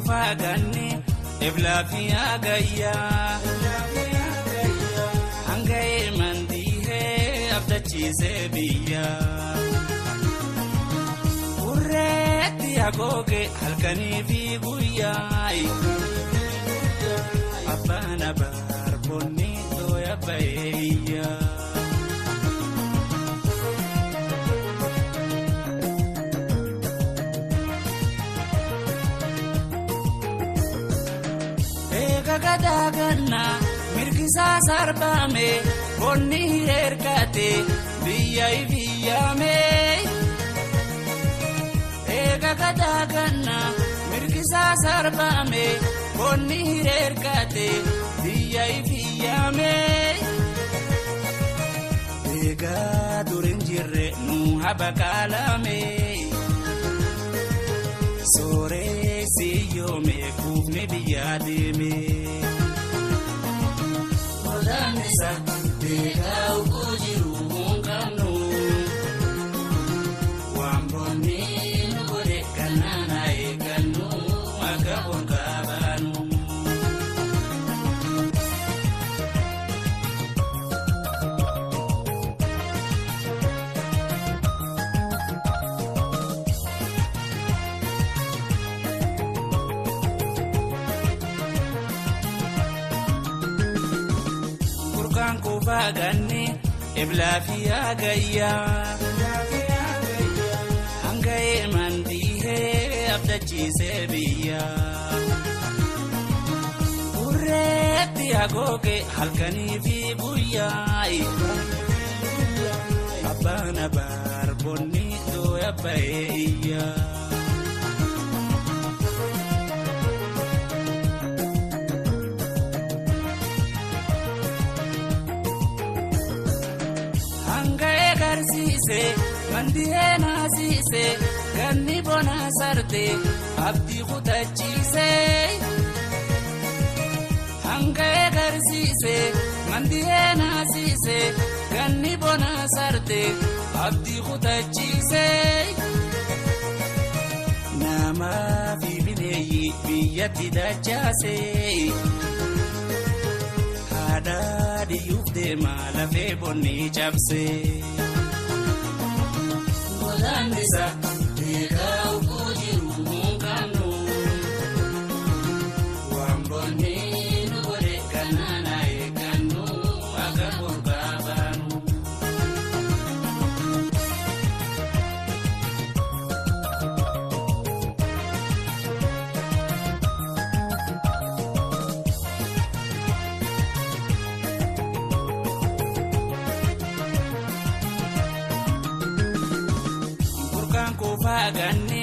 kuufaa ganne eblaa fi hagayyaa. Hanga eemandiihee abdachiisee biyya. Burreetti hagooge halkanii fi guyyaa. Abbaan abaar bonni tooya bayeeyyaa. Eega mirgisaa sarbame bonni hireerkate biyya ibiyyaame. Eega gadaagannaa mirgisaa sarbame bonni hireerkate biyya ibiyyaame. Eegaa durin jirre nu habakaalame. Sooressi yoome kuufni biyyaa deeme. Godaannisa beekaa ukkoo jiru hin qabnu. Waan bonni nu godhe kanaan haa eeggannu akka holqaa baanu. Kuufaa ganne eblaa fi hagayyaa. Hanga eemandiihee abdachiisee biyya. Burreetti hagooge halkanii fi guyyaa. Abbaan abaar bonni tooya bayeeyyaa. Mandihee naasise ganni bona sarte abdii kutachiise. Hanga eegarsiise mandihee naasise ganni bona sarte abdii kutachiise. Namaa fi bineeyyi biyyatti dachaase. Haadha dhiyyuuf deema lafee bonni cabse. Godaannisa beekaa ukkoo jiru hin qabnu. Waan bonni nu godhe kanaan haa eeggannu akka holqaa baanu. Kuufaa ganne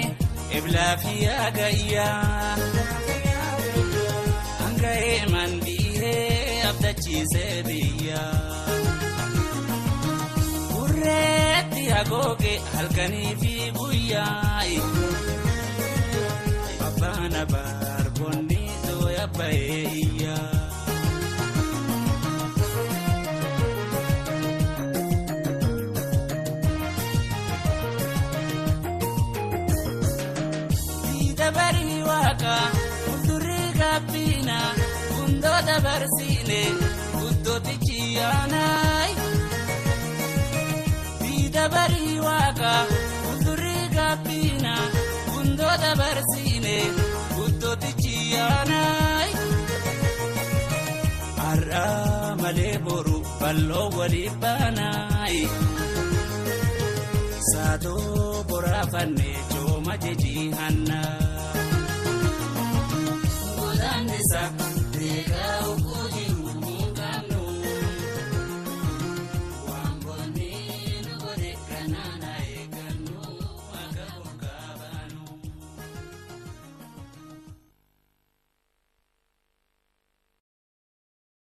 eblaa fi hagayyaa. Hanga eemandiihee abdachiisee biyya. Burreetti hagooge halkanii fi guyyaa. Abbaan abaar bonni tooya bayeeyyaa. Dabarii waaqa fuuldurri gabbina gundoo dabarsiine guddootichi yaanaay. Dabarii waaqa fuuldurri gabbina gundoo dabarsiine guddootichi yaanaay. Har'a malee boru bal'oo walii baanaay. Saatoo boraafanne cooma jejii hannaa. Godaannisa beekaa